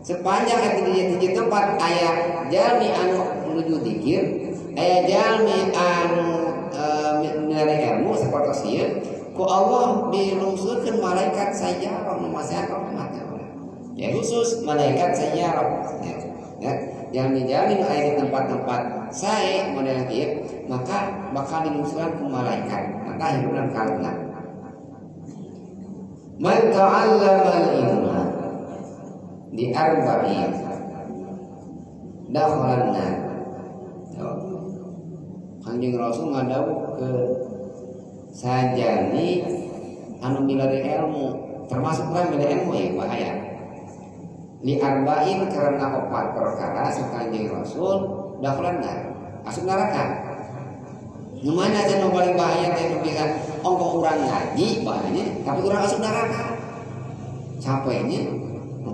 Sepanjang eta di hiji tempat aya jalmi anu menuju dikir, aya jalmi anu milari ilmu sapertos ieu, ku Allah dilungsurkeun malaikat sayyarah nu masihan rahmat. Ya, khusus malaikat sayyarah. Ya, ya. Jalmi-jalmi nu aya di tempat-tempat sae model kieu maka bakal dilungsuran ku malaikat, maka hidupna kaluna. Man ta'allama al-ilma li arba'in dakhalan nar. Kanjeng Rasul ngadawuhkeun sajani anu milari ilmu, termasuk orang milari ilmu ya bahaya, li arba'in karena opat perkara, Kanjeng Rasul, dakhalan nar, asup neraka. Nu mana aja nu paling bahaya teh, nu bisa ongkoh urang ngaji bahaya tapi urang asup neraka capeknya.